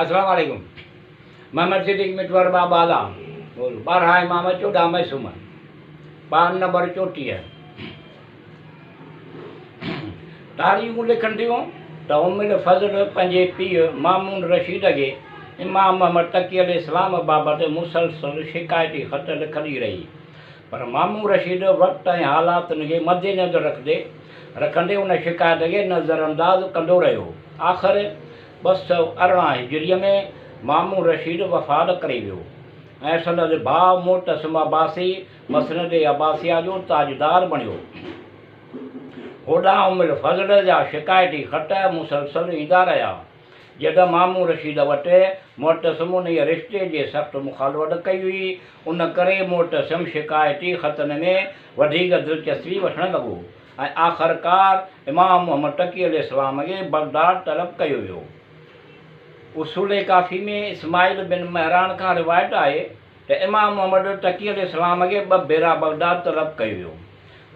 السلام عليڪم محمد صديق مٽور بابا 12 امام 14 معصوم پان نمبر 34. تاريخون لکن ٿيون ته ام الفضل پنهنجي پيء مامون رشيد کي امام محمد تقي عليه السلام بابت مسلسل شڪايتي خط لکندي رهي، پر مامون رشيد وقت ۽ حالاتن کي مدنظر رکندي ان شڪايت کي نظرانداز ڪندو رهيو. آخر 218 هجريء ۾ مامون رشيد وفات ڪري ويو ۽ سندس ڀاء معتصم عباسي مسند عباسيه جو تاجدار بڻيو. هوڏانهن ام الفضل جا شڪايتي خط مسلسل ايندا رهيا. جڏهن مامون رشيد وٽ معتصم انهيء رشتي جي سخت مخالفت ڪئي هئي، ان ڪري معتصم شڪايتي خطن ۾ وڌيڪ دلچسپي وٺڻ لڳو ۽ آخرڪار امام محمد تقي عليه السلام کي بغداد طلب ڪيو ويو. اصول ڪافي ۾ اسماعيل بن مهران کان روايت آهي ته امام محمد تقي عليه السلام کي ٻه ڀيرا بغداد طلب ڪيو ويو.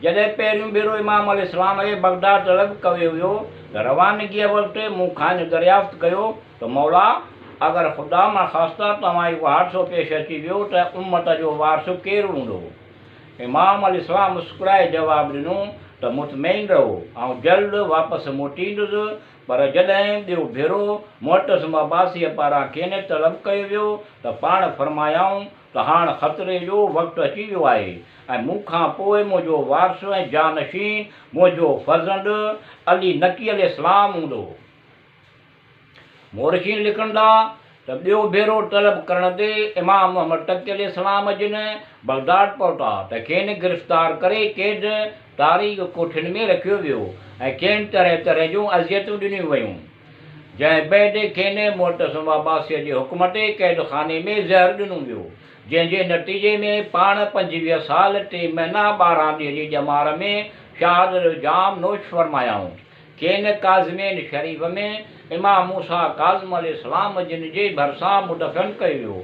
جڏهن پهريون ڀيرو امام عليه السلام کي بغداد طلب ڪيو ويو ته روانگيء وقت مون کانئن دريافت ڪيو ته مولا! اگر خدا نخواسته توهان کي ڪو حادثو پيش اچي ويو ته امت جو وارث ڪير هوندو؟ امام عليه السلام مسڪرائي جواب ڏنو ته مطمئن رهو، آئون جلد واپس موٽيندس. پر جڏهن ٻيو ڀيرو معتصم عباسيء پاران کين طلب ڪيو ويو ته پاڻ فرمايائون ته هاڻ خطري جو وقت اچي ويو آهي ۽ مون کان پوء منهنجو وارث ۽ جانشين منهنجو فرزند علي نقي عليه السلام هوندو. مورخين لکن ٿا ته ٻيو ڀيرو طلب ڪرڻ تي امام محمد تقي عليه السلام جن بغداد پهتا ته کين گرفتار ڪري قيد تاريڪ ڪوٺين ۾ رکيو ويو ۽ کين طرح طرح جون اذيتون ڏنيون ويون، جنهن بعد کين معتصم عباسيء جي حڪم تي قيد خاني ۾ زهر ڏنو ويو، جنهن جي نتيجي ۾ پاڻ 25 سال ٽي مهينا 12 ڏينهن جي ڄمار ۾ شهادت جو جام نوش فرمايائون. کين ڪاظمين شريف ۾ امام موسيٰ ڪاظم عليه السلام جن جي ڀرسان مدفن ڪيو ويو.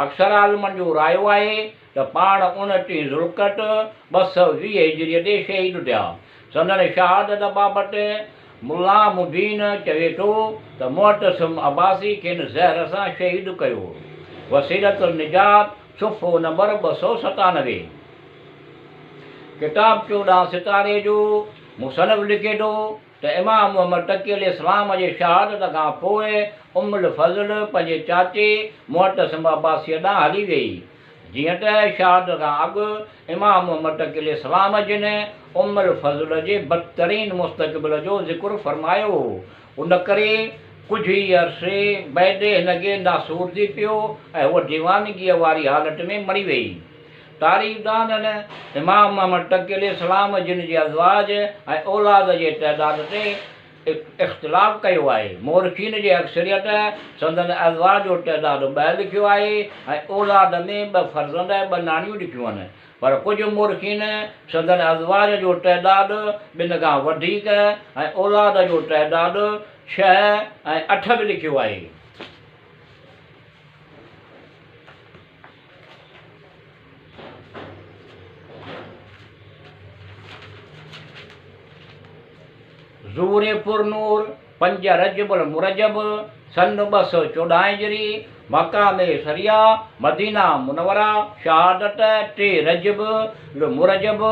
اڪثر عالمن جو رايو آهي ته پاڻ 29 ذوالقعد 220 هجريء تي شهيد ٿيا. سندن شهادت بابت ملا مبين چوي ٿو ته معتصم عباسي کين زهر سان شهيد ڪيو. وسيلة النجات صفحو نمبر 297. ڪتاب 14 ستاري جو مصنف لکي ٿو ته امام محمد تقي عليه السلام جي شهادت کان پوء ام الفضل پنهنجي چاچي معتصم عباسيء ڏانهن هلي ويئي. جيئن ته شهادت کان اڳ امام محمد تقي عليه السلام جن ام الفضل جي بدترين مستقبل جو ذڪر فرمايو هو، ان ڪري ڪجهه ئي عرصي بعد هن کي ناسور ٿي پيو ۽ هوء ديوانگيء واري حالت ۾ مري ويئي. تاريخدانن امام محمد تقي عليه السلام جن جي ازواج ۽ اولاد جي تعداد تي اختلاف ڪيو آهي. مورخين جي اڪثريت سندن ازواج جو تعداد ٻه لکيو آهي ۽ اولاد ۾ ٻه فرزند ۽ ٻه ناڻيون لکيون آهن، پر ڪجهه مورخين سندن ازواج جو تعداد ٻن کان وڌيڪ ۽ اولاد جو تعداد ڇهه ۽ اٺ به لکيو آهي. ظهور پرنور، 5 رجب المرجب، سن 214 هجري، مقام ثريا، مدينه منوره، شهادت، 3 رجب المرجب،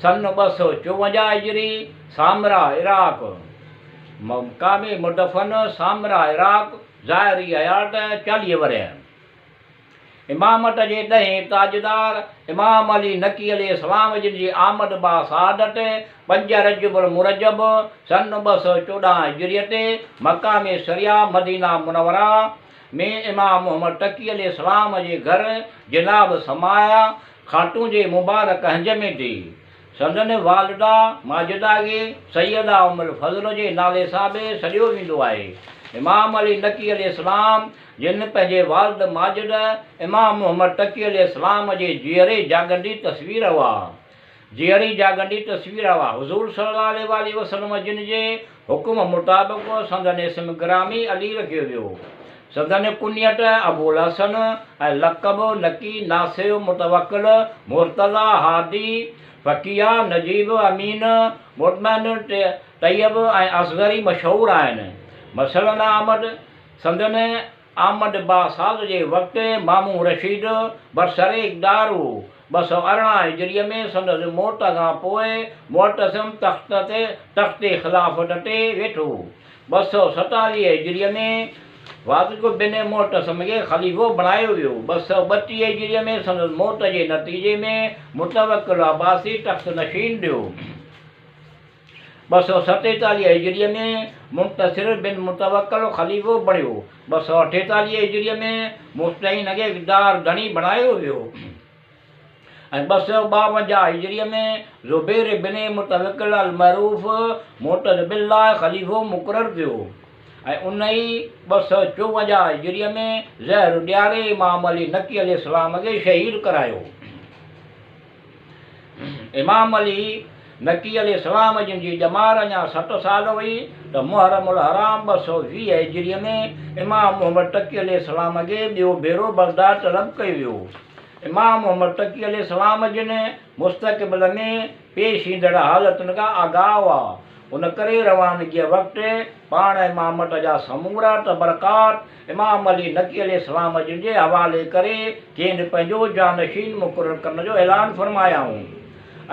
سن 254 هجري، سامره، عراق، مقام مدفن، سامره، عراق، ظاهري حيات، 40 ورهيه. امامت جي ڏهين تاجدار امام علي نقي عليه السلام جن جي آمد با سعادت 5 رجب المرجب سن 214 هجريء تي مقام ثريا مدينه منوره ۾ امام محمد تقي عليه السلام جي گهر جناب سمايا خاتون جي مبارڪ هنج ۾ ٿي. سندن والده ماجده کي سيده ام الفضل جي نالي سان به سڏيو ويندو آهي. امام علي نقي عليه السلام جن پنهنجي والد ماجد امام محمد تقي عليه السلام جي جيئري جاڳندي تصوير هئا. جيئري جاڳندي تصوير هئا. حضور صلي الله عليه واٰله وسلم جن جي حڪم مطابق سندن اسم گرامي علي رکيو ويو. سندن ڪنيت ابوالحسن ۽ لقب نقي، ناصح، متوڪل، مرتضيٰ، هادي، فقيه، نجيب، امين، مطمئن، طيب ۽ اصغري مشهور آهن. مثلاً آمد سندن آمد باساز جي وقت مامون رشيد برسر اقتدار هو. 218 هجريء ۾ سندس موت کان پوء معتصم تخت تي تخت خلافت تي ويٺو. 247 هجريء ۾ واثق بن معتصم کي خليفو بڻايو ويو. 232 هجريء ۾ سندس موت جي نتيجي ۾ متوڪل عباسي تخت نشين ٿيو. 247 هجريء ۾ منتصر بن متوڪل خليفو بڻيو. 248 هجريء ۾ مستعين کي اقتدار ڌڻي بڻايو ويو ۽ 252 هجريء ۾ زبير بن متوڪل المعروف معتز بالله خليفو مقرر ٿيو ۽ ان ئي 254 هجريء ۾ زهر ڏياري امام علي نقي عليه السلام کي شهيد ڪرايو. امام علي نقي عليه السلام جن جي ڄمار اڃا ست سال هئي ته محرم الحرام 220 هجريء ۾ امام محمد تقي عليه السلام کي ٻيو ڀيرو بغداد طلب ڪيو ويو. امام محمد تقي عليه السلام جن مستقبل ۾ پيش ايندڙ حالتن کان آگاهه هئا، ان ڪري روانگيء وقت پاڻ امامت جا سمورا تبرڪات امام علي نقي عليه السلام جن جي حوالي ڪري کين پنهنجو جانشين مقرر ڪرڻ جو اعلان فرمايائون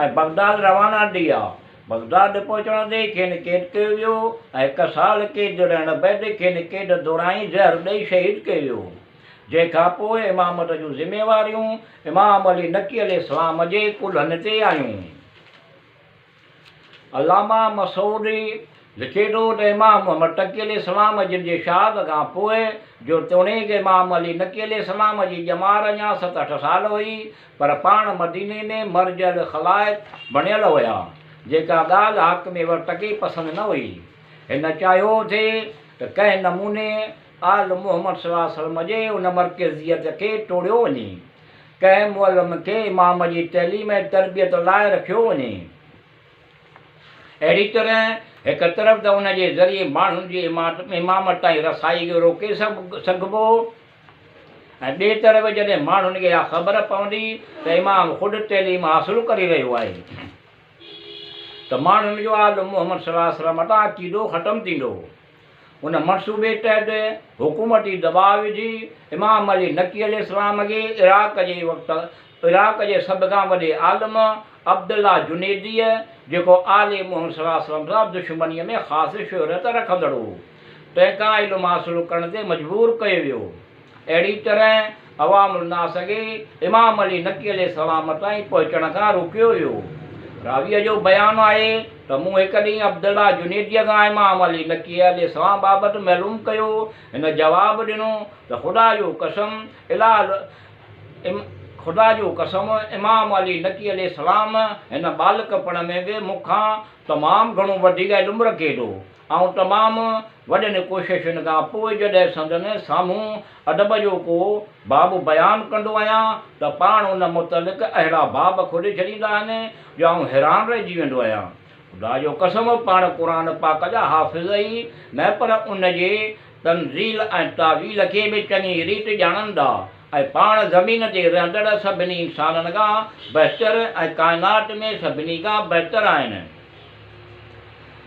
۽ بغداد روانا ٿيا. بغداد پهچڻ تي کين قيد ڪيو ويو ۽ هڪ سال قيد رهڻ بعد کين قيد دوران ئي زهر ڏئي شهيد ڪيو ويو. جنهن کان پوء امامت جون ذميواريون امام علي نقي عليه السلام جي ڪلهن تي آيون. علامه مسعودي لکي ٿو ته امام محمد تقي عليه السلام جن جي شهادت کان پوء جو توڻيڪ امام علي نقي عليه السلام جي ڄمار اڃا ست اٺ سال هئي پر پاڻ مديني ۾ مرجع الخلائق بڻيل هيا جيڪا ڳالهه حاڪم وقت کي پسند نه هئي. هن چاهيو ٿي ته ڪنهن نموني آل محمد صلي الله عليه وسلم جي ان مرڪزيت کي ٽوڙيو وڃي. ڪنهن معلم کي امام جي تعليم ۽ تربيت لاء رکيو وڃي. اهڙي طرح هڪ طرف ته ان جي ذريعي ماڻهن جي امامت تائين رسائي کي روڪي سگهبو ۽ ٻئي طرف جڏهن ماڻهن کي اها خبر پوندي ته امام خود تعليم حاصل ڪري رهيو آهي ته ماڻهن جو آل محمد صلي الله عليه وسلم تان عقيدو ختم ٿيندو. ان منصوبي تحت حڪومتي دٻاء وجهي امام علي نقي عليه السلام کي عراق جي وقت عراق جي سڀ کان وڏي عالم عبدالله جنيديء جيڪو آل محمد صلي الله عليه وسلم سان دشمنيء ۾ خاص شهرت رکندڙ هو تنهن کان علم حاصل ڪرڻ تي مجبور ڪيو ويو. اهڙي طرح عوام الناس کي امام علي نقي عليه السلام تائين پهچڻ کان روڪيو ويو. راويء جو بيان آهي ته مون هڪ ڏينهن عبدالله جنيديء کان امام علي نقي عليه السلام بابت معلوم ڪيو. هن جواب ڏنو ته خدا جو قسم خدا جو قسم امام علي نقي عليه السلام هن ٻالڪپڻ ۾ به مون کان تمام گهڻو وڌيڪ علم رکي ٿو. آئون تمام وڏين ڪوششن کان پوء جڏهن سندن سامهون ادب جو ڪو باب بيان ڪندو آهيان ته پاڻ ان متعلق اهڙا باب کولي ڇڏيندا آهن جو آئون حيران رهجي ويندو آهيان. خدا جو قسم پاڻ قرآن پاڪ جا حافظ ئي نه پر ان جي تنزيل ۽ تاويل کي به چڱي ريت ڄاڻن ٿا ۽ پاڻ زمين تي رهندڙ سڀني انسانن کان بهتر ۽ ڪائنات ۾ سڀني کان بهتر آهن.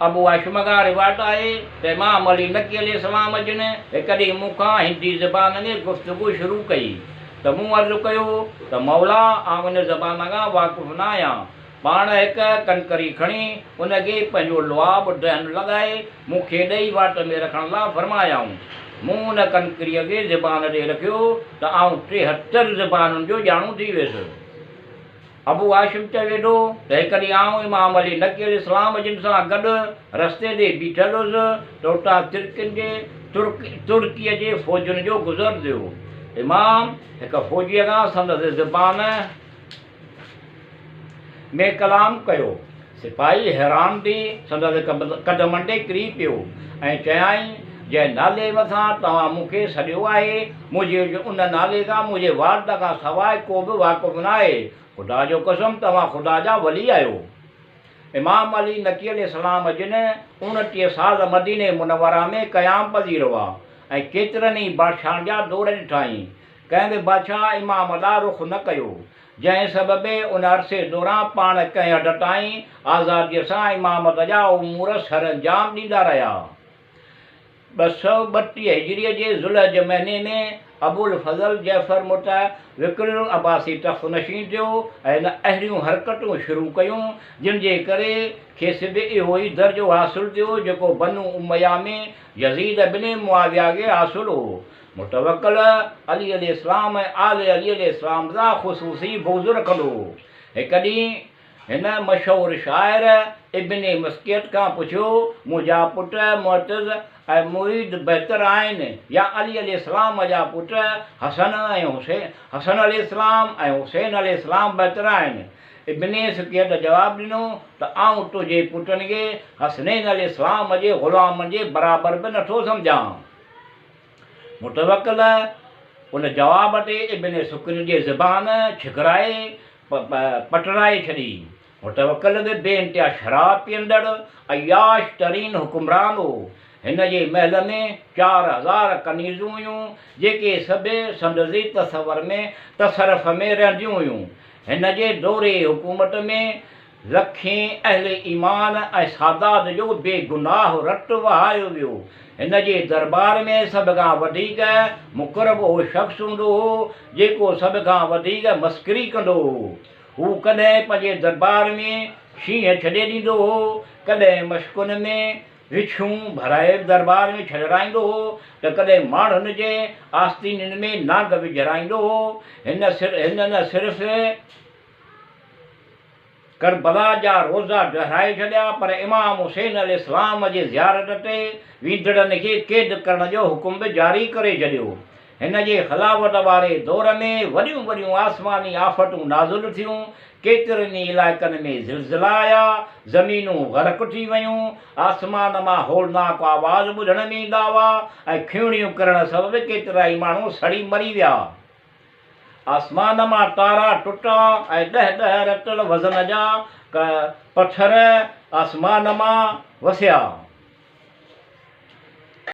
ابو هاشم کان روايت آهي ته امام علي نقي عليه السلام جن هڪ ڏينهن مون کان هندي زبان ۾ گفتگو شروع ڪئي ته مون عرض ڪيو ته مولا آئون ان زبان کان واقف نه آهيان. پاڻ هڪ ڪنڪري کڻي ان کي پنهنجو لعاب دهن لڳائي مون کي ڏئي واٽ ۾ رکڻ لاء فرمايائون. مون ان ڪنڪريء کي زبان تي رکيو ته آئون 73 زبانن جو ڄاڻو ٿي ويس. ابو هاشم چوي ٿو ته هڪ ڏينهن آئون امام علي نقي عليه السلام جن سان گڏ رستي تي بيٺل هيس ته اتان ترڪين جي ترڪيء جي فوجن جو گذر ٿيو. امام هڪ فوجيء کان سندس زبان ۾ ڪلام ڪيو. سپاهي حيران ٿي سندس قدمن تي ڪري پيو ۽ چيائين، جنهن نالي مٿان توهان مون کي سڏيو آهي، منهنجي ان نالي کان منهنجي والد کان سواء ڪو به واقف ناهي. خدا جو قسم توهان خدا جا ولي آهيو. امام علي نقي عليه السلام جن 29 سال مديني منوره ۾ قيام پذير هئا ۽ ڪيترن ئي بادشاهن جا دور ڏٺائين. ڪنهن به بادشاهه امام ڏانهن رخ نه ڪيو. جنهن سبب ان عرصي دوران پاڻ ڪنهن حد تائين آزاديء سان امامت جا امور سرانجام ڏيندا رهيا. 232 هجريء جي ذوالحج مهيني ۾ ابوالفضل جعفر متوڪل عباسي تخت نشين ٿيو ۽ هن اهڙيون حرڪتون شروع ڪيون، جن جي ڪري کيس به اهو ئي درجو حاصل ٿيو، جيڪو بنو اميه ۾ يزيد بن معاويه کي حاصل هو. متوڪل علي عليه السلام ۽ آل علي عليه السلام سان خصوصي بغض رکندو هو. هڪ ڏينهن هن مشهور شاعر ابن مسڪيت کان پڇيو، منهنجا پٽ معتز ۽ معيد بهتر آهن يا علي عليه السلام جا پٽ حسن ۽ حسين حسن عليه السلام ۽ حسين عليه السلام بهتر آهن؟ ابن سڪيت جواب ڏنو ته آئون تنهنجي پٽن کي حسنين عليه السلام جي غلامن جي برابر به نٿو سمجهان. متوڪل ان جواب تي ابن سڪن جي زبان ڇڪرائي پٽرائي ڇڏي. متوڪل به بي انتها شراب پيئندڙ عياش ترين حڪمران هو. هن جي محل ۾ 4000 ڪنيزون هيون، جيڪي سڀ سندس ئي تصور ۾ تصرف ۾ رهنديون هيون. هن جي دور حڪومت ۾ لکين اهل ايمان ۽ سادات جو بي گناهه رت وهايو ويو. هن جي درٻار ۾ سڀ کان وڌيڪ مقرب اهو شخص هوندو هو، جيڪو سڀ کان وڌيڪ مسخري ڪندو هو. هو ڪڏهن پنهنجي درٻار ۾ شينهن ڇڏي ڏيندو هو، ڪڏهن مشڪن ۾ وڇون ڀرائي درٻار ۾ ڇڏرائيندو هو ته ڪڏهن ماڻهن جي آستينن ۾ نانگ وجهرائيندو هو. هن نه صرف ڪربلا جا روزا ڊهرائي ڇڏيا پر امام حسين عليه السلام جي زيارت تي ويندڙن کي قيد ڪرڻ جو حڪم به جاري ڪري ڇڏيو. هن جي خلافت واري دور ۾ وڏيون وڏيون آسماني آفتون نازل ٿيون، ڪيترن ئي علائقن ۾ زلزلا آيا، زمينون غرق ٿي ويون، آسمان مان هولناڪ آواز ٻڌڻ ۾ ايندا هئا ۽ کنوڻيون ڪرڻ سبب ڪيترائي ماڻهو سڙي مري ويا. آسمان مان تارا ٽٽا ۽ ڏهه ڏهه رتل وزن جا پٿر آسمان مان وسيا.